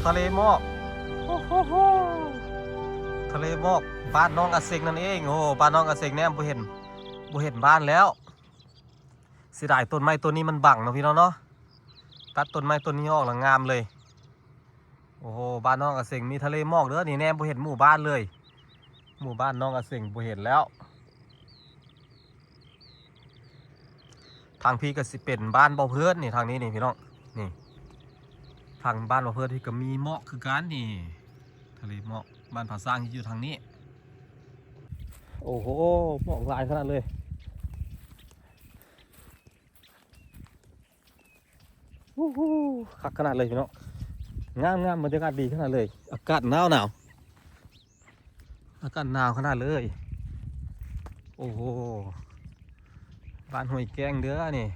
ທະເລໝອກ ໂອ້ໂຫ ທະເລໝອກ ບ້ານໜອງອາເຊັງນັ້ນເອງ. ໂອ້ ບ້ານໜອງອາເຊັງແນມບໍ່ເຫັນ ບໍ່ເຫັນບ້ານແລ້ວ. ເສຍດາຍຕົ້ນໄມ້ຕົ້ນນີ້ມັນບັງເນາະພີ່ນ້ອງເນາະ ຕັດຕົ້ນໄມ້ຕົ້ນນີ້ອອກລະງາມເລີຍ. ໂອ້ໂຫ ບ້ານໜອງອາເຊັງມີທະເລໝອກເດີ ນີ້ແນມບໍ່ເຫັນໝູ່ບ້ານເລີຍ. ໝູ່ບ້ານໜອງອາເຊັງບໍ່ເຫັນແລ້ວ. ທາງພີ້ກໍຊິເປັນບ້ານບໍ່ເພີດນີ້ ທາງນີ້ນີ້ພີ່ນ້ອງ ນີ້ ທາງບ້ານບໍ່ເພີດພີ້ກໍມີໝອກຄືກັນນີ້ ທະເລໝອກ. ບ້ານຜາຊ້າງຢູ່ທາງນີ້. ໂອ້ໂຫ ໝອກຫຼາຍຂະໜາດເລີຍ. ໂອ້ໂຫ ຄັກຂະໜາດເລີຍພີ່ນ້ອງ ງາມໆ ບັນຍາກາດດີຂະໜາດເລີຍ. ອາກາດໜາວໆ ອາກາດໜາວຂະໜາດເລີຍ. ໂອ້ໂຫ ບ້ານຫ້ວຍແກ້ງເດີນີ້.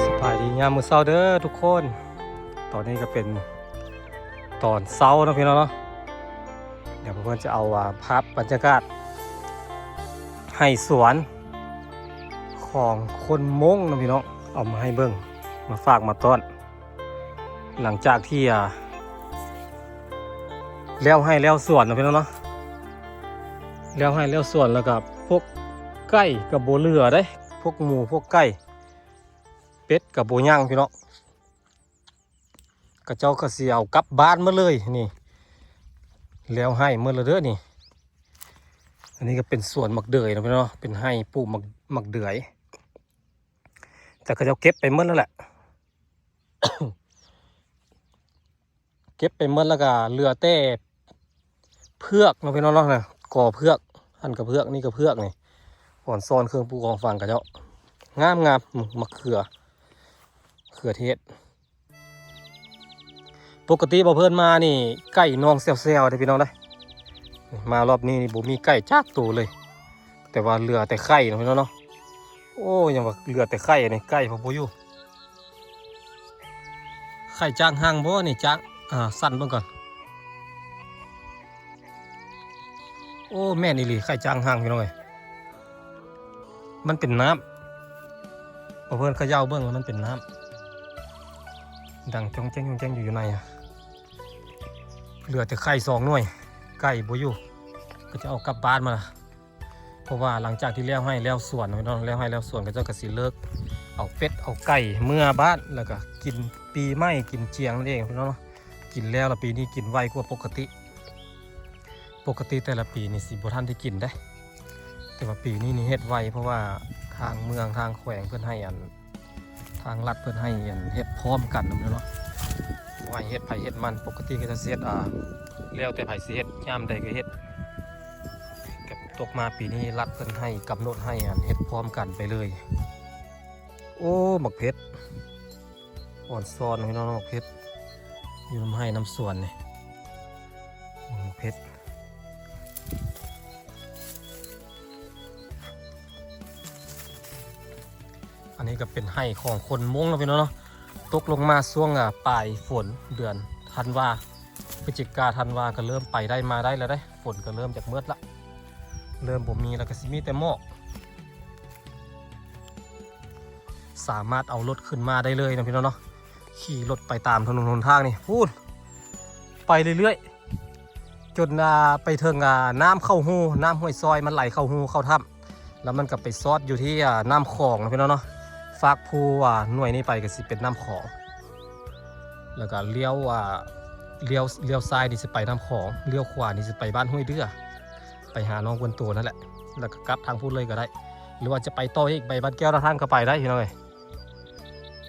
ສະບາຍດີຍາມມື້ເຊົ້າເດີທຸກຄົນ. ຕອນນີ້ກໍເປັນຕອນເຊົ້າເນາະພີ່ນ້ອງເນາະ. ດຽວພວກເພິ່ນຈະເອົາ ອ່າ ພາບບັນຍາກາດໄຮ່ສວນຂອງຄົນມົ້ງເນາະພີ່ນ້ອງ ເອົາມາໃຫ້ເບິ່ງ ມາຝາກມາຕ້ອນ. ຫຼັງຈາກທີ່ ອ່າ ແລ້ວໄຮ່ແລ້ວສວນເນາະພີ່ນ້ອງເນາະ ແລ້ວໄຮ່ແລ້ວສວນ ແລ້ວກໍພວກໄກ່ກໍບໍ່ເຫຼືອເດ້ ພວກໝູພວກໄກ່ ເປັດກໍບໍ່ຍັງພີ່ນ້ອງ. ເຂົາເຈົ້າກໍຊິເອົາກັບບ້ານໝົດເລີຍນີ້ ແລ້ວໄຮ່ໝົດແລ້ວເດີນີ້. ອັນນີ້ກໍເປັນສວນໝາກເດືອຍເນາະພີ່ນ້ອງເນາະ ເປັນໄຮ່ປູກໝາກ ໝາກເດືອຍ ແຕ່ເຂົາເຈົ້າເກັບໄປໝົດແລ້ວແຫຼະ ເກັບໄປໝົດແລ້ວກໍເຫຼືອແຕ່ເຜືອກເນາະພີ່ນ້ອງເນາະ. ນະ ກໍເຜືອກ ຫັ້ນກໍເຜືອກ ນີ້ກໍເຜືອກນີ້ ອອນຊອນເຄື່ອງປູກຂອງຝັງເຂົາເຈົ້າ ງາມໆ ໝາກເຂືອ ເຂືອເທດ. ປົກກະຕິບໍ່ເພິ່ນມານີ້ ໄກ່ນອງແຊວໆ ເດ້ພີ່ນ້ອງເດ້. ມາລອບນີ້ນີ້ບໍ່ມີໄກ່ຈັກໂຕເລີຍ ແຕ່ວ່າເຫຼືອແຕ່ໄຂ່ເນາະພີ່ນ້ອງເນາະ. ໂອ້ ຍັງວ່າເຫຼືອແຕ່ໄຂ່ນີ້ ໄກ່ພໍບໍ່ຢູ່. ໄຂ່ຈາງຮັ່ງບໍ່ນີ້ ຈາງ ອ່າ ສັ່ນເບິ່ງກ່ອນ. ໂອ້ ແມ່ນອີ່ຫຼີ ໄຂ່ຈາງຮັ່ງ ພີ່ນ້ອງເອີຍ. ມັນເປັນນ້ຳ ເພິ່ນເຂົາເຈົ້າເບິ່ງແລ້ວມັນເປັນນ້ຳ ດັງຈ້ອງແຈ້ງຈ້ອງແຈ້ງຢູ່ ຢູ່ໃນ ເຫຼືອແຕ່ໄຂ່ສອງໜ່ວຍ ໄກ່ບໍ່ຢູ່ ເຂົາເຈົ້າເອົາກັບບ້ານມາລະ. ເພາະວ່າຫຼັງຈາກທີ່ແລ້ວໄຮ່ແລ້ວສວນເນາະ ແລ້ວໄຮ່ແລ້ວສວນ ເຂົາເຈົ້າກໍຊິເລີກເອົາເປັດເອົາໄກ່ເມືອບ້ານ ແລ້ວກໍກິນປີໃໝ່ກິນຈຽງນັ້ນເອງເນາະ. ກິນແລ້ວລະປີນີ້ກິນໄວກວ່າປົກກະຕິ. ປົກກະຕິແຕ່ລະປີນີ້ຊິບໍ່ທັນໄດ້ກິນເດ້ ແຕ່ວ່າປີນີ້ນີ້ເຮັດໄວ ເພາະວ່າທາງເມືອງທາງແຂວງເພິ່ນໃຫ້ອັນ ທາງລັດເພິ່ນໃຫ້ອັນເຮັດພ້ອມກັນນຳເນາະ ບໍ່ໃຫ້ເຮັດໃຜເຮັດມັນ. ປົກກະຕິເຂົາເຈົ້າຊິເຮັດ ອ່າ ແລ້ວແຕ່ໃຜຊິເຮັດ ຍາມໃດກໍເຮັດ. ກໍຕົກມາປີນີ້ລັດເພິ່ນໃຫ້ກຳນົດໃຫ້ອັນເຮັດພ້ອມກັນໄປເລີຍ. ໂອ້ ໝາກເຜັດ ອອນຊອນພີ່ນ້ອງ ໝາກເຜັດ ຢູ່ນຳໄຮ່ນຳສວນນີ້ ໝາກເຜັດ. ອັນນີ້ກໍເປັນໄຮ່ຂອງຄົນມົ້ງເນາະພີ່ນ້ອງເນາະ. ຕົກລົງມາຊ່ວງ ອາ ປາຍຝົນເດືອນທັນວາ ພຶສຈິກາ ທັນວາ ກໍເລີ່ມໄປໄດ້ມາໄດ້ແລ້ວເດ້. ຝົນກໍເລີ່ມຈາກເໝິດລະ ເລີ່ມບໍ່ມີລະ ກໍຊິມີແຕ່ໝອກ. ສາມາດເອົາລົດຂຶ້ນມາໄດ້ເລີຍເນາະພີ່ນ້ອງເນາະ. ຂີ່ລົດໄປຕາມຖະໜົນຫົນທາງນີ້ ພຸ້ນ ໄປເລື້ອຍໆ ຈົນ ອາ ໄປເຖິງ ອາ ນ້ຳເຂົ້າຮູ ນ້ຳຫ້ວຍຊອຍ ມັນໄຫຼເຂົ້າຮູເຂົ້າຖ້ຳ ແລ້ວມັນກໍໄປຊອດຢູ່ທີ່ ອາ ນ້ຳຂອງເນາະພີ່ນ້ອງເນາະ. ຟາກພູ ອາ ໜ່ວຍນີ້ໄປກໍຊິເປັນນ້ຳຂອງ ແລ້ວກໍລ້ຽວ ອາ ລ້ຽວ ລ້ຽວຊ້າຍນີ້ຊິໄປນ້ຳຂອງ ລ້ຽວຂວານີ້ຊິໄປບ້ານຫ້ວຍເດື່ອ ໄປຫານ້ອງເພິ່ນໂຕນັ້ນແຫຼະ ແລ້ວກໍກັບທາງພຸ້ນເລີຍກໍໄດ້ ຫຼືວ່າຈະໄປຕໍ່ອີກ ໄປບ້ານແກ້ວນາທັງກໍໄປໄດ້ພີ່ນ້ອງເອີຍ.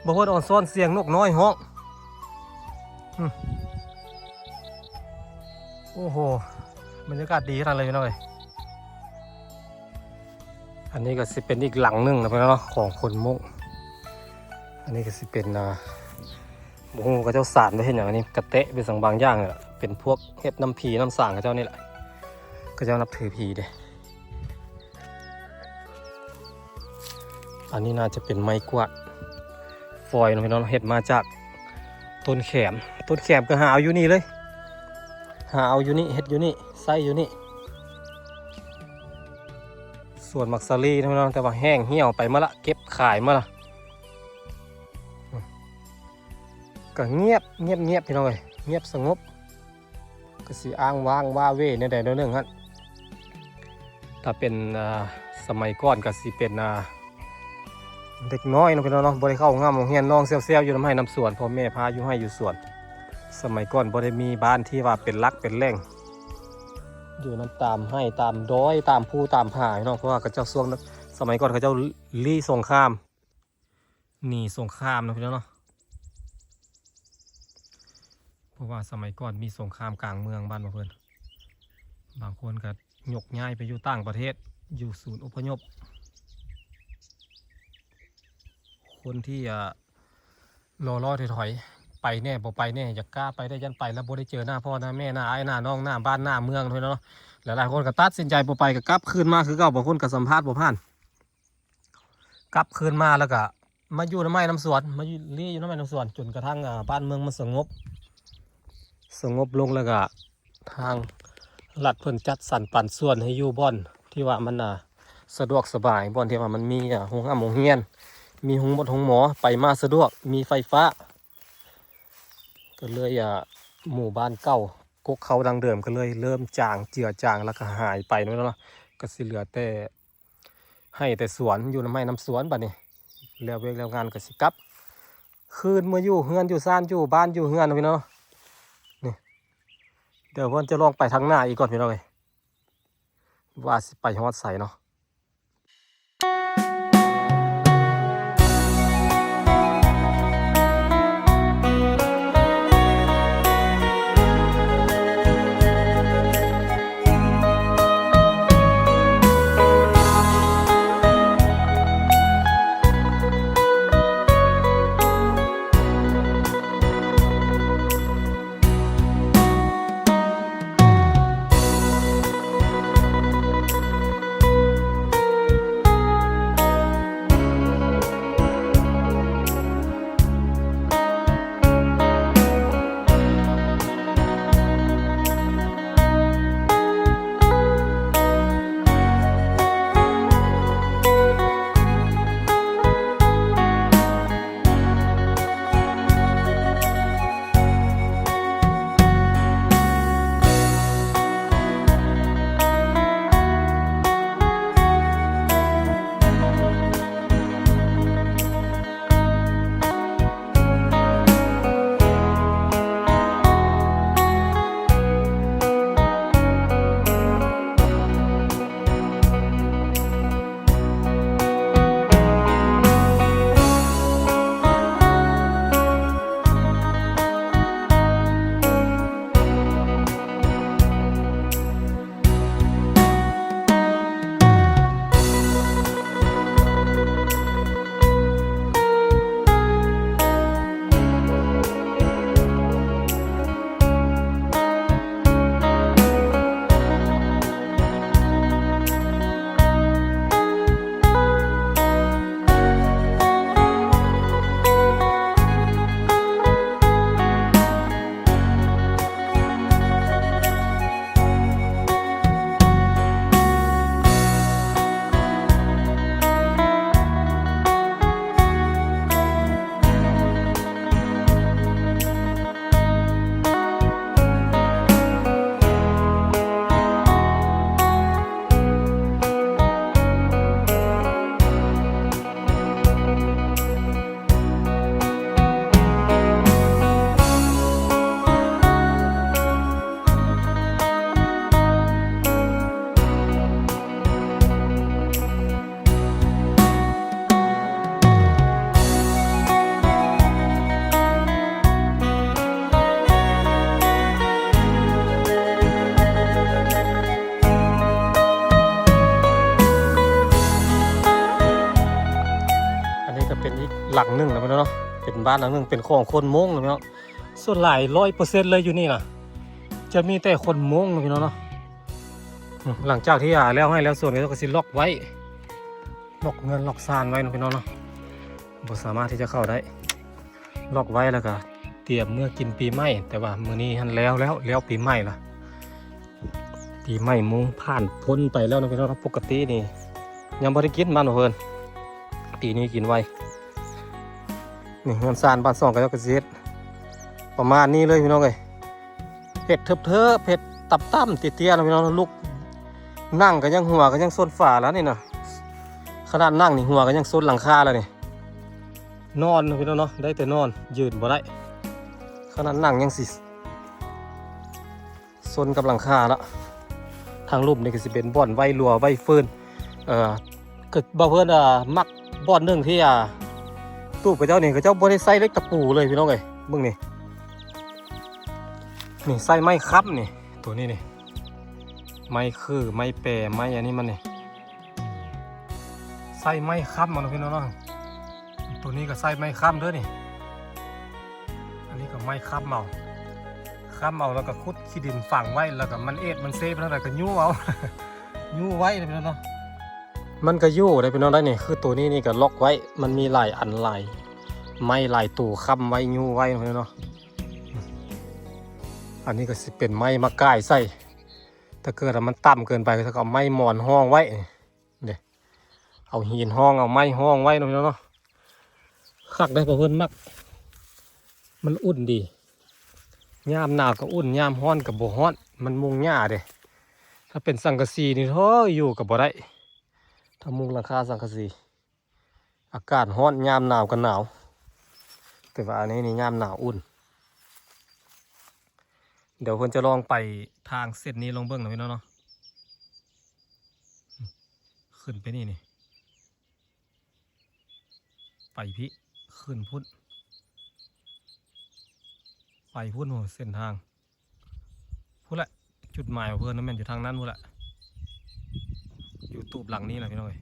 ບໍ່ເພິ່ນອອນຊອນສຽງນົກນ້ອຍຮ້ອງ. ອື ໂອ້ໂຫ ບັນຍາກາດດີຂະໜາດເລີຍພີ່ນ້ອງເອີຍ. ອັນນີ້ກໍຊິເປັນອີກຫຼັງໜຶ່ງນະພີ່ນ້ອງເນາະ ຂອງຄົນມົ້ງ. ອັນນີ້ກໍຊິເປັນ ອ່າ ບໍ່ຮູ້ເຂົາເຈົ້າສານໄວ້ເຮັດຫຍັງ ອັນນີ້ກະແຕະໄປສັງບາງຢ່າງນີ້ແຫຼະ ເປັນພວກເຮັດນຳຜີນຳສາງເຂົາເຈົ້ານີ້ແຫຼະ ເຂົາເຈົ້ານັບຖືຜີເດ້. ອັນນີ້ໜ້າຈະເປັນໄມ້ກວາດຟອຍເນາະພີ່ນ້ອງ ເຮັດມາຈາກຕົ້ນແຂມ ຕົ້ນແຂມກໍຫາເອົາຢູ່ນີ້ເລີຍ ຫາເອົາຢູ່ນີ້ ເຮັດຢູ່ນີ້ ໃຊ້ຢູ່ນີ້. ສວນໝາກສາລີເນາະພີ່ນ້ອງ ແຕ່ວ່າແຫ້ງຫ່ຽວໄປໝົດລະ ເກັບຂາຍໝົດລະ. ກໍງຽບ ງຽບ ງຽບ ພີ່ນ້ອງເອີຍ ງຽບສະຫງົບ ກໍຊິອ້າງວ້າງວ້າເຫວແນວໃດແນວໜຶ່ງຫັ້ນ. ຖ້າເປັນ ອ່າ ສະໄໝກ່ອນກໍຊິເປັນ ອ່າ ເດັກນ້ອຍເນາະພີ່ນ້ອງເນາະ ບໍ່ໄດ້ເຂົ້າໂຮງຮ່ຳໂຮງຮຽນ ນອນແຊວໆຢູ່ນຳໄຮ່ນຳສວນ ພໍ່ແມ່ພາຢູ່ໄຮ່ຢູ່ສວນ. ສະໄໝກ່ອນບໍ່ໄດ້ມີບ້ານທີ່ວ່າເປັນຫຼັກເປັນແຫຼ່ງ ຢູ່ນຳຕາມໄຮ່ຕາມດອຍ ຕາມພູຕາມຜາເນາະ ເພາະວ່າເຂົາເຈົ້າຊ່ວງ ສະໄໝກ່ອນເຂົາເຈົ້າລີ້ສົງຄາມ ໜີສົງຄາມເນາະພີ່ນ້ອງເນາະ. ເພາະວ່າສະໄໝກ່ອນມີສົງຄາມກາງເມືອງບ້ານຂອງເພິ່ນ ບາງຄົນກໍຍົກຍ້າຍໄປຢູ່ຕ່າງປະເທດ ຢູ່ສູນອົບພະຍົບ. ຄົນທີ່ ອ່າ ລໍໆຖອຍໆ ໄປແດ່ບໍ່ໄປແດ່ ຢາກກ້າໄປແດ່ ຢ້ານໄປແລ້ວບໍ່ໄດ້ເຈີໜ້າພໍ່ໜ້າແມ່ ໜ້າອ້າຍໜ້ານ້ອງ ໜ້າບ້ານໜ້າເມືອງເນາະພີ່ນ້ອງເນາະ. ຫຼາຍໆຄົນກໍຕັດສິນໃຈບໍ່ໄປ ກໍກັບຄືນມາຄືເກົ່າ ບາງຄົນກໍສຳພາດບໍ່ຜ່ານ ກັບຄືນມາແລ້ວກະມາຢູ່ນຳໄຮ່ນຳສວນ ມາຢູ່ລີ້ຢູ່ນຳໄຮ່ນຳສວນ ຈົນກະທັ້ງ ອາ ບ້ານເມືອງມັນສະຫງົບ ສະຫງົບລົງ ແລ້ວກະທາງລັດເພິ່ນຈັດສັນປັນສວນໃຫ້ຢູ່ບ່ອນທີ່ວ່າມັນ ອາ ສະດວກສະບາຍ ບ່ອນທີ່ວ່າມັນມີ ອາ ໂຮງຮ່ຳໂຮງຮຽນ ມີໂຮງໝົດໂຮງໝໍ ໄປມາສະດວກ ມີໄຟຟ້າ ກໍເລີຍ ອາ ໝູ່ບ້ານເກົ່າ ກົກເຄົ້າດັ້ງເດີມ ກໍເລີຍເລີ່ມຈາງເຈືອຈາງ ແລ້ວກໍຫາຍໄປເນາະ ກໍຊິເຫຼືອແຕ່ ໄຮ່ແຕ່ສວນ ຢູ່ນຳໄຮ່ນຳສວນ. ບາດນີ້ແລ້ວວຽກແລ້ວງານກໍຊິກັບຄືນມາຢູ່ເຮືອນຢູ່ຊານ ຢູ່ບ້ານຢູ່ເຮືອນເນາະພີ່ນ້ອງເນາະ. ນີ້ ດຽວເພິ່ນຈະລອງໄປທາງໜ້າອີກກ່ອນພີ່ນ້ອງເອີຍ ວ່າຊິໄປຮອດໃສເນາະ. ຫຼັງໜຶ່ງນະພີ່ນ້ອງເນາະ ເປັນບ້ານຫຼັງໜຶ່ງ ເປັນຂອງຄົນມົ້ງນະພີ່ນ້ອງ. ສ່ວນຫຼາຍຮ້ອຍເປີເຊັນເລີຍຢູ່ນີ້ນະ ຈະມີແຕ່ຄົນມົ້ງນະພີ່ນ້ອງເນາະ. ອືມ ຫຼັງຈາກທີ່ ອ່າ ແລ້ວໄຮ່ແລ້ວສວນ ເຂົາເຈົ້າກໍຊິລັອກໄວ້ ລັອກເຮືອນລັອກຊານໄວ້ນະພີ່ນ້ອງເນາະ ບໍ່ສາມາດທີ່ຈະເຂົ້າໄດ້. ລັອກໄວ້ແລ້ວກໍຕຽມເມືອກິນປີໃໝ່ ແຕ່ວ່າມື້ນີ້ຫັ້ນແລ້ວແລ້ວ ແລ້ວປີໃໝ່ລະ ປີໃໝ່ມຸງຜ່ານພົ້ນໄປແລ້ວນະພີ່ນ້ອງ. ປົກກະຕິນີ້ຍັງບໍ່ໄດ້ກິນບ້ານຂອງເພິ່ນ ປີນີ້ກິນໄວ. ນີ້ເຮືອນຊານບ້ານຊ່ອງເຂົາເຈົ້າກໍຊິເຮັດປະມານນີ້ເລີຍພີ່ນ້ອງເອີຍ ເຮັດເທີບໆ ເຮັດຕ່ຳໆ ເຕ້ຍໆ ນະພີ່ນ້ອງ. ລຸກນັ່ງກໍຍັງຫົວກໍຍັງຊົນຝາແລ້ວນີ້ນະ ຂະໜາດນັ່ງນີ້ຫົວກໍຍັງຊົນຫຼັງຄາແລ້ວນີ້. ນອນນະພີ່ນ້ອງເນາະ ໄດ້ແຕ່ນອນ ຢືນບໍ່ໄດ້ ຂະໜາດນັ່ງຍັງຊິຊົນກັບຫຼັງຄາລະ. ທາງລຸ່ມນີ້ກໍຊິເປັນບ່ອນໄວ້ລົວໄວ້ຟືນ ເອີ ກໍບ່າວເພິ່ນ ອ່າ ມັກບ່ອນໜຶ່ງທີ່ ອ່າ ຕູບເຂົາເຈົ້ານີ້ ເຂົາເຈົ້າບໍ່ໄດ້ໃຊ້ເຫຼັກຕະປູເລີຍພີ່ນ້ອງເອີຍ. ເບິ່ງນີ້ ນີ້ໃຊ້ໄມ້ຄ້ຳນີ້ ໂຕນີ້ນີ້ ໄມ້ຂື້ ໄມ້ແປ ໄມ້ອັນນີ້ມັນນີ້ ໃຊ້ໄມ້ຄ້ຳເອົາເນາະພີ່ນ້ອງເນາະ. ໂຕນີ້ກໍໃຊ້ໄມ້ຄ້ຳເດີນີ້ ອັນນີ້ກໍໄມ້ຄ້ຳເອົາ ຄ້ຳເອົາແລ້ວກໍຂຸດຂີ້ດິນຝັງໄວ້ ແລ້ວກໍມັນເອດມັນເຊໄປທາງໃດກໍຍູ້ເອົາ ຍູ້ໄວ້ນະພີ່ນ້ອງເນາະ. ມັນກໍຢູ່ໄດ້ພີ່ນ້ອງໄດ໋ນີ້ ຄືໂຕນີ້ນີ້ກໍລັອກໄວ້ ມັນມີຫຼາຍອັນຫຼາຍໄມ້ຫຼາຍໂຕຄ້ຳໄວ້ຍູ້ໄວ້ນະພີ່ນ້ອງເນາະ. ອັນນີ້ກໍຊິເປັນໄມ້ມາກ່າຍໃສ່ ຖ້າເກີດວ່າມັນຕ່ຳເກີນໄປ ເຂົາກໍເອົາໄມ້ໝອນຮອງໄວ້ເດ້ ເອົາຫີນຮອງ ເອົາໄມ້ຮອງໄວ້ເນາະພີ່ນ້ອງເນາະ. ຄັກເດ້ ເພິ່ນມັກ ມັນອຸ່ນດີ ຍາມໜາວກໍອຸ່ນ ຍາມຮ້ອນກໍບໍ່ຮ້ອນ ມັນມຸງຫຍ້າເດ້. ຖ້າເປັນສັງກະສີນີ້ ໂທ້ ຢູ່ກໍບໍ່ໄດ້ ຖ້າມຸງຫຼັງຄາສັງກະສີ ອາກາດຮ້ອນ ຍາມໜາວກໍໜາວ ແຕ່ວ່າອັນນີ້ນີ້ຍາມໜາວອຸ່ນ. ດຽວເພິ່ນຈະລອງໄປທາງເສັ້ນນີ້ລອງເບິ່ງນະພີ່ນ້ອງເນາະ ຂຶ້ນໄປນີ້ນີ້ ໄປພີ້ ຂຶ້ນພຸ້ນ ໄປພຸ້ນ ໂອ້ ເສັ້ນທາງ ພຸ້ນແຫຼະ ຈຸດໝາຍຂອງເພິ່ນນະແມ່ນຢູ່ທາງນັ້ນພຸ້ນແຫຼະ ຢູ່ຕູບຫຼັງນີ້ແຫຼະພີ່ນ້ອງເອີຍ.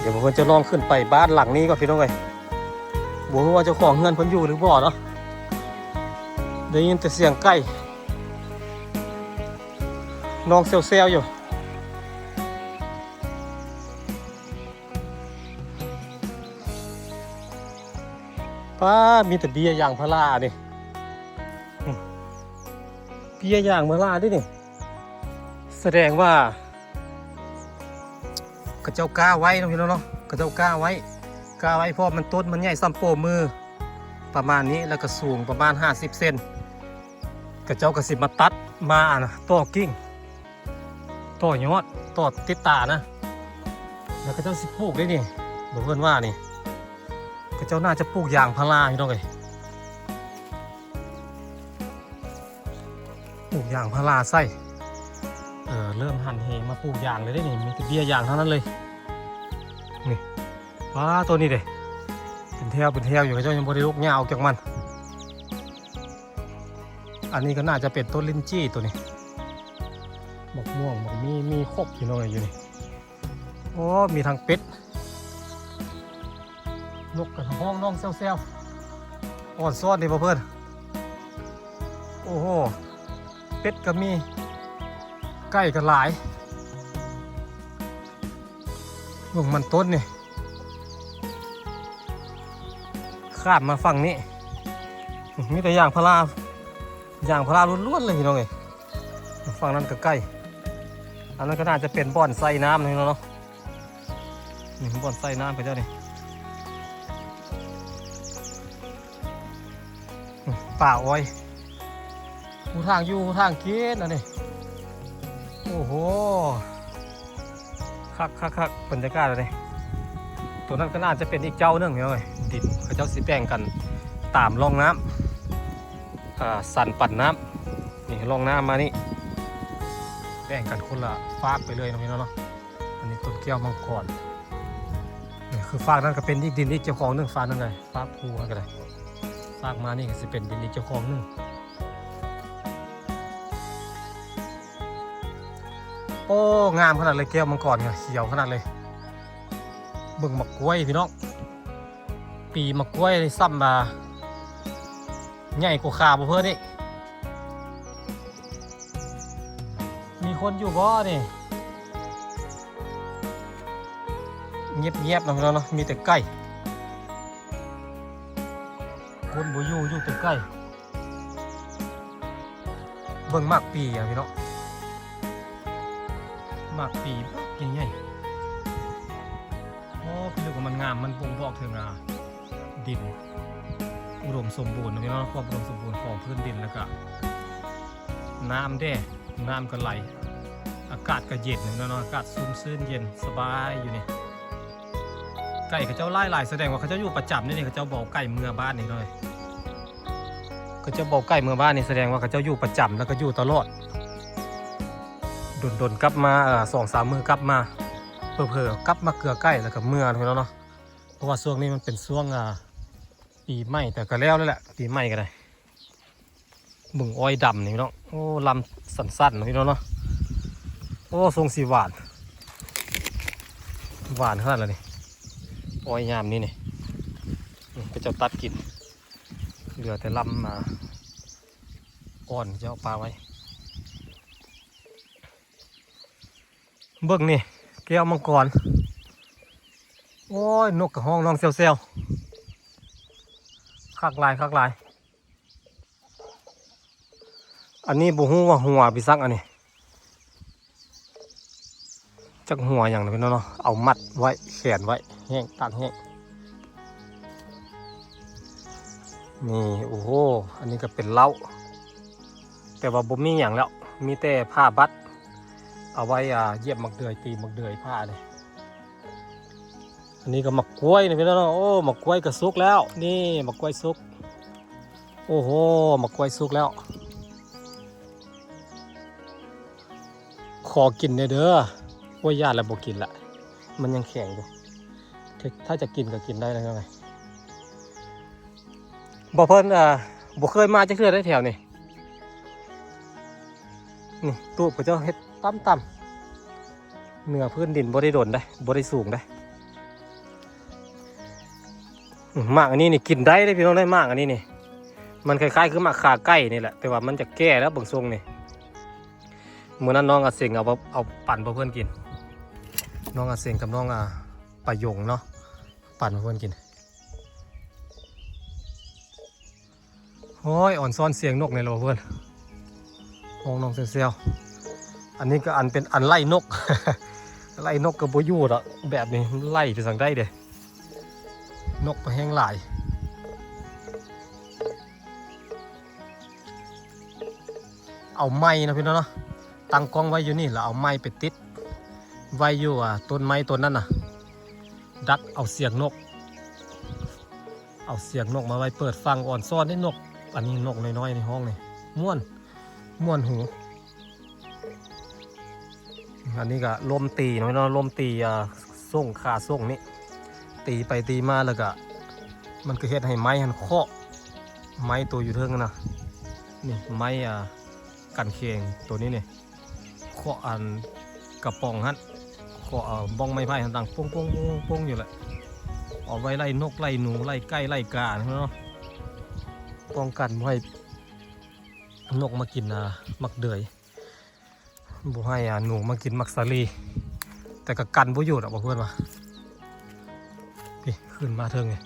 ດຽວເພິ່ນຈະລອງຂຶ້ນໄປບ້ານຫຼັງນີ້ກ່ອນພີ່ນ້ອງເອີຍ ບໍ່ຮູ້ວ່າເຈົ້າຂອງເຮືອນເພິ່ນຢູ່ຫຼືບໍ່ເນາະ ໄດ້ຍິນແຕ່ສຽງໄກ່ຮ້ອງແຊວໆຢູ່. ປ້າ ມີແຕ່ເບ້ຍຢາງພາລານີ້ ອືມ ເບ້ຍຢາງພາລາເດ້ນີ້ ສະແດງວ່າເຂົາເຈົ້າກ້າໄວ້ເນາະພີ່ນ້ອງເນາະ ເຂົາເຈົ້າກ້າໄວ້ ກ້າໄວ້ ເພາະມັນຕົ້ນມັນໃຫຍ່ສ່ຳໂປ້ມືປະມານນີ້ ແລ້ວກໍສູງປະມານຫ້າສິບເຊັນ ເຂົາເຈົ້າກໍຊິມາຕັດມາ ອັນນ່າ ຕໍ່ກິ່ງ ຕໍ່ຍອດ ຕໍ່ຕິດຕານະ ແລ້ວເຂົາເຈົ້າຊິປູກໄດ້ນີ້ ບໍ່ເພິ່ນວ່ານີ້ ເຂົາເຈົ້າໜ້າຈະປູກຢາງພາລາພີ່ນ້ອງເອີຍ ປູກຢາງພາລາໃສ່ ເອີ ເລີ່ມຫັນເຫມາປູກຢາງເລີຍເດ້ນີ້ ມີແຕ່ເບ້ຍຢາງເທົ່ານັ້ນເລີຍ ນີ້ ວ້າ ໂຕນີ້ເດ້ ເປັນແຖວເປັນແຖວຢູ່ ເຂົາເຈົ້າຍັງບໍ່ໄດ້ລົກຫຍ້າອອກຈາກມັນ. ອັນນີ້ກໍໜ້າຈະເປັນຕົ້ນລິ້ນຈີ້ໂຕນີ້ ໝາກມ່ວງ ໝາກມີ ມີຄົບພີ່ນ້ອງເອີຍຢູ່ນີ້ ໂອ້ ມີທັງເປັດ ນົກກໍຮ້ອງຮ້ອງແຊວ ອ່ອນຊ້ອນເດ້ບໍ່ເພິ່ນ. ໂອ້ໂຫ ເປັດກໍມີ ໄກ່ກໍຫຼາຍ. ເບິ່ງມັນຕົ້ນນີ້ ຂ້າມມາຝັ່ງນີ້ ມີແຕ່ຢາງພາລາ ຢາງພາລາລ້ວນໆເລີຍພີ່ນ້ອງເອີຍ. ຝັ່ງນັ້ນກໍໄກ່ ອັນນັ້ນກໍໜ້າຈະເປັນບ່ອນໃສ່ນ້ຳນີ້ເນາະ. ນີ້ບ່ອນໃສ່ນ້ຳເຂົາເຈົ້ານີ້ ປ່າອ້ອຍ ຮູ້ທາງຢູ່ຮູ້ທາງກິນອັນນີ້. ໂອ້ໂຫ ຄັກໆໆ ບັນຍາກາດອັນນີ້. ຕົວນັ້ນກໍໜ້າຈະເປັນອີກເຈົ້າໜຶ່ງເນາະ ດິນເຂົາເຈົ້າຊິແບ່ງກັນຕາມຮ່ອງນ້ຳ ອ່າ ສັນປັນນ້ຳ. ນີ້ຮ່ອງນ້ຳມານີ້ ແບ່ງກັນຄົນລະຟາກໄປເລີຍເນາະພີ່ນ້ອງເນາະ. ອັນນີ້ຕົ້ນແກ້ວມັງກອນ ນີ້ຄືຟາກນັ້ນກໍເປັນອີກດິນອີກເຈົ້າຂອງໜຶ່ງ ຟາກນັ້ນກໍໄດ້ ຟາກພູຫັ້ນກໍໄດ້ ຟາກມານີ້ກໍຊິເປັນດິນອີກເຈົ້າຂອງໜຶ່ງ. ໂອ້ ງາມຂະໜາດເລີຍ ແກ້ວມັງກອນຂຽວຂະໜາດເລີຍ. ເບິ່ງໝາກກ້ວຍພີ່ນ້ອງ ປີໝາກກ້ວຍນີ້ຊ້ຳວ່າໃຫຍ່ກວ່າຂາບໍ່ເພິ່ນອີກ. ມີຄົນຢູ່ບໍ່ນີ້? ງຽບໆເນາະ ເນາະ ມີແຕ່ໄກ່ ຄົນບໍ່ຢູ່ ຢູ່ແຕ່ໄກ່. ເບິ່ງໝາກປີອະພີ່ນ້ອງ ໝາກປີບັກໃຫຍ່ໆ. ໂອ້ ພີ່ນ້ອງ ມັນງາມ ມັນບົ່ງບອກເຖິງ ອ່າ ດິນອຸດົມສົມບູນເນາະພີ່ນ້ອງ ຄວາມອຸດົມສົມບູນຂອງພື້ນດິນ ແລ້ວກະນ້ຳເດ້ ນ້ຳກໍໄຫຼ ອາກາດກໍເຢັນເນາະ ອາກາດຊຸ່ມຊື່ນເຢັນສະບາຍຢູ່ນີ້. ໄກ່ເຂົາເຈົ້າຫຼາຍໆ ສະແດງວ່າເຂົາເຈົ້າຢູ່ປະຈຳນີ້ ເຂົາເຈົ້າບໍ່ເອົາໄກ່ເມືອບ້ານນີ້ເນາະ ເຂົາເຈົ້າບໍ່ເອົາໄກ່ເມືອບ້ານນີ້ ສະແດງວ່າເຂົາເຈົ້າຢູ່ປະຈຳ ແລ້ວກໍຢູ່ຕະຫຼອດ ດົນໆກັບມາ ເອີ ສອງສາມມື້ກັບມາ ເຜີໆກັບມາເກືອໄກ່ ແລ້ວກໍເມືອເນາະ ເພາະວ່າຊ່ວງນີ້ມັນເປັນຊ່ວງ ອ່າ ປີໃໝ່ ແຕ່ກໍແລ້ວແລ້ວແຫຼະ ປີໃໝ່ກໍໄດ້. ເບິ່ງອ້ອຍດຳນີ້ພີ່ນ້ອງ ໂອ້ ລຳສັ້ນໆເນາະພີ່ນ້ອງເນາະ. ໂອ້ ຊົງສີຫວານ ຫວານຂະໜາດລະນີ້ ອ້ອຍຍາມນີ້ນີ້ ນີ້ເຂົາເຈົ້າຕັດກິນ ເຫຼືອແຕ່ລຳ ອ່າ ອ່ອນເຂົາເຈົ້າປະໄວ້. ເບິ່ງນີ້ ແກ້ວມັງກອນ ໂອ້ຍ ນົກກໍຮ້ອງຮ້ອງແຊວໆ ຄັກຫຼາຍ ຄັກຫຼາຍ. ອັນນີ້ບໍ່ຮູ້ວ່າຫົວປີສັງ ອັນນີ້ຈັກຫົວຫຍັງນະພີ່ນ້ອງເນາະ ເອົາມັດໄວ້ ແຂນໄວ້ ແຫ້ງ ຕາກແຫ້ງ. ນີ້ ໂອ້ໂຫ ອັນນີ້ກໍເປັນເລົ້າ ແຕ່ວ່າບໍ່ມີຫຍັງແລ້ວ ມີແຕ່ຜ້າບັດ ເອົາໄວ້ ອ່າ ຢຽບໝາກເດືອຍ ຕີໝາກເດືອຍ ຜ້ານີ້. ອັນນີ້ກໍໝາກກ້ວຍນະພີ່ນ້ອງເນາະ ໂອ້ ໝາກກ້ວຍກໍສຸກແລ້ວ ນີ້ໝາກກ້ວຍສຸກ ໂອ້ໂຫ ໝາກກ້ວຍສຸກແລ້ວ ຂໍກິນແດ່ເດີ. ໂອ້ຍ ຢ້ານແລ້ວ ບໍ່ກິນລະ ມັນຍັງແຂງຢູ່ ຖ້າຈະກິນກໍກິນໄດ້ແລ້ວ. ບໍ່ເພິ່ນ ເອີ ບໍ່ເຄີຍມາຈັກເທື່ອໃດແຖວນີ້ ນີ້ຕູບເຂົາເຈົ້າເຮັດຕ່ຳໆ ເໜືອພື້ນດິນບໍ່ໄດ້ດົນໃດ ບໍ່ໄດ້ສູງໃດ. ອືມ ໝາກອັນນີ້ນີ້ກິນໄດ້ເດ້ພີ່ນ້ອງເດ້ ໝາກອັນນີ້ນີ້ ມັນຄ້າຍໆຄືໝາກຂາໄກ່ນີ້ແຫຼະ ແຕ່ວ່າມັນຈະແກ່ແລ້ວເບິ່ງຊົງນີ້. ມື້ນັ້ນນ້ອງອາເສັງເອົາ ເອົາປັນໃຫ້ເພິ່ນກິນ ນ້ອງອາເສັງກັບນ້ອງ ອາ ປາຍົງເນາະ ປັນໃຫ້ເພິ່ນກິນ. ໂອ້ຍ ອ່ອນຊ້ອນສຽງນົກນີ້ແຫຼະເພິ່ນ ຮ້ອງຮ້ອງແຊວໆ. ອັນນີ້ກໍອັນເປັນອັນໄລ່ນົກ ໄລ່ນົກກໍບໍ່ຢູ່ດອກ ແບບນີ້ໄລ່ໄປທາງໃດເດ້ ນົກກໍແຮງຫຼາຍ. ເອົາໄມ້ເນາະພີ່ນ້ອງເນາະ ຕັ້ງກ້ອງໄວ້ຢູ່ນີ້ ແລ້ວເອົາໄມ້ໄປຕິດໄວ້ຢູ່ ອ່າ ຕົ້ນໄມ້ຕົ້ນນັ້ນນະ ດັກເອົາສຽງນົກ ເອົາສຽງນົກມາໄວ້ເປີດຟັງ ອ່ອນຊ້ອນເດ້ນົກ. ອັນນີ້ນົກນ້ອຍໆ ໃນຫ້ອງນີ້ ມ່ວນ ມ່ວນຫູ. ອັນນີ້ກໍລົມຕີເນາະ ລົມຕີ ອ່າ ສົ້ງ ຂາສົ້ງນີ້ ຕີໄປຕີມາ ແລ້ວກໍມັນກໍເຮັດໃຫ້ໄມ້ຫັ້ນເຄາະ ໄມ້ໂຕຢູ່ເທິງຫັ້ນນະ ນີ້ໄມ້ ອ່າ ກັນແຂງໂຕນີ້ນີ້ ເຄາະອັນກະປ໋ອງຫັ້ນ ເຄາະ ເອົາ ບ້ອງໄມ້ໄຜ່ຫັ້ນ ດັງໂປ້ງໆໆຢູ່ແຫຼະ ເອົາໄວ້ໄລ່ນົກໄລ່ໜູໄລ່ໄກ່ໄລ່ກາເນາະ. ປ້ອງກັນບໍ່ໃຫ້ນົກມາກິນ ອ່າ ໝາກເດືອຍ ບໍ່ໃຫ້ ອ່າ ໜູມາກິນໝາກສາລີ ແຕ່ກໍກັນບໍ່ຢູ່ດອກ ວ່າເພິ່ນວ່າ. ນີ້ ຂຶ້ນມາເທິງນີ້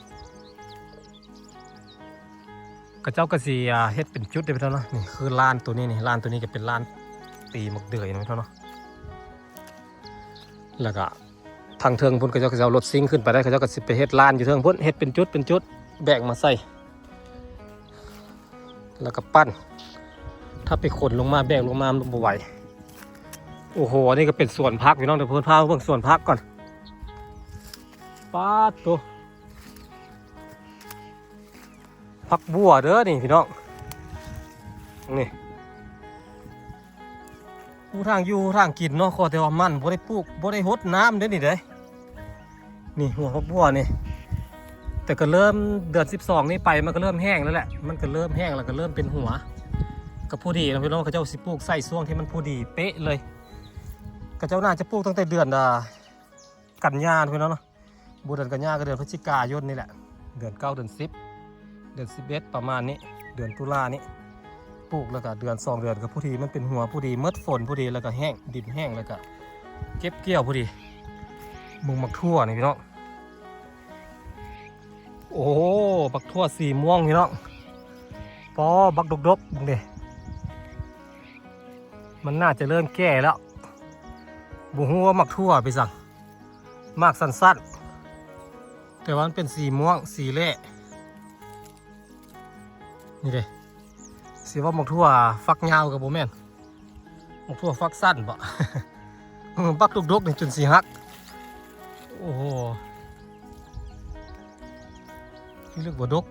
ເຂົາເຈົ້າກໍຊິ ອ່າ ເຮັດເປັນຈຸດເດ້ ພີ່ນ້ອງເນາະ. ນີ້ຄືລານໂຕນີ້ນີ້ ລານໂຕນີ້ກໍເປັນລານຕີໝາກເດືອຍນະ ພີ່ນ້ອງເນາະ. ແລ້ວກໍທາງເທິງພຸ້ນ ເຂົາເຈົ້າກໍຊິເອົາລົດຊິງຂຶ້ນໄປໄດ້ ເຂົາເຈົ້າກໍຊິໄປເຮັດລານຢູ່ເທິງພຸ້ນ ເຮັດເປັນຈຸດເປັນຈຸດ ແບກມາໃສ່ ແລ້ວກໍປັ້ນ. ຖ້າໄປຂົນລົງມາ ແບກລົງມາ ມັນບໍ່ໄຫວ. ໂອ້ໂຫ ອັນນີ້ກໍເປັນສວນຜັກ ພີ່ນ້ອງ. ດຽວເພິ່ນພາມາເບິ່ງສວນຜັກກ່ອນ. ປາດໂຕ ຜັກບົວເດີນີ້ ພີ່ນ້ອງ. ນີ້ ຮູ້ທາງຢູ່ຮູ້ທາງກິນເນາະ. ຂໍແຕ່ວ່າມັນບໍ່ໄດ້ປູກ ບໍ່ໄດ້ຫົດນ້ຳເດ້ນີ້ເດ້. ນີ້ຫົວຜັກບົວນີ້ ແຕ່ກໍເລີ່ມເດືອນສິບສອງນີ້ໄປ ມັນກໍເລີ່ມແຫ້ງແລ້ວແຫຼະ ມັນກໍເລີ່ມແຫ້ງ ແລ້ວກໍເລີ່ມເປັນຫົວ. ກໍພໍດີນະ ພີ່ນ້ອງ ເຂົາເຈົ້າຊິປູກໃສ່ຊ່ວງທີ່ມັນພໍດີເປະເລີຍ. ເຂົາເຈົ້າໜ້າຈະປູກຕັ້ງແຕ່ເດືອນ ອ່າ ກັນຍາ ພີ່ນ້ອງເນາະ. ບໍ່ເດືອນກັນຍາ ກໍເດືອນພຶສຈິກາຍົນນີ້ແຫຼະ ເດືອນເກົ້າ ເດືອນສິບ ເດືອນສິບເອັດ ປະມານນີ້ ເດືອນຕຸລານີ້ ປູກແລ້ວກໍເດືອນສອງເດືອນກໍພໍດີ ມັນເປັນຫົວພໍດີ ໝົດຝົນພໍດີ ແລ້ວກໍແຫ້ງ ດິນແຫ້ງ ແລ້ວກໍເກັບກ່ຽວພໍດີ. ເບິ່ງໝາກຖົ່ວນີ້ ພີ່ນ້ອງ. ໂອ້ ບັກຖົ່ວສີມ່ວງ ພີ່ນ້ອງ. ປໍ ບັກດົກໆ ເບິ່ງເດ້ ມັນໜ້າຈະເລີ່ມແກ່ແລ້ວ. ບໍ່ຮູ້ວ່າໝາກຖົ່ວໄປສັງ ໝາກສັ້ນໆ ແຕ່ວ່າມັນເປັນສີມ່ວງ ສີແຫຼ້ ນີ້ເດ້. ຊິວ່າໝາກຖົ່ວຝັກຍາວກໍບໍ່ແມ່ນ ໝາກຖົ່ວຝັກສັ້ນບໍ? ບັກດົກໆ ນີ້ຈົນຊິຫັກ. ໂອ້ໂຫ ນີ້ເລີກວ່າດົກ.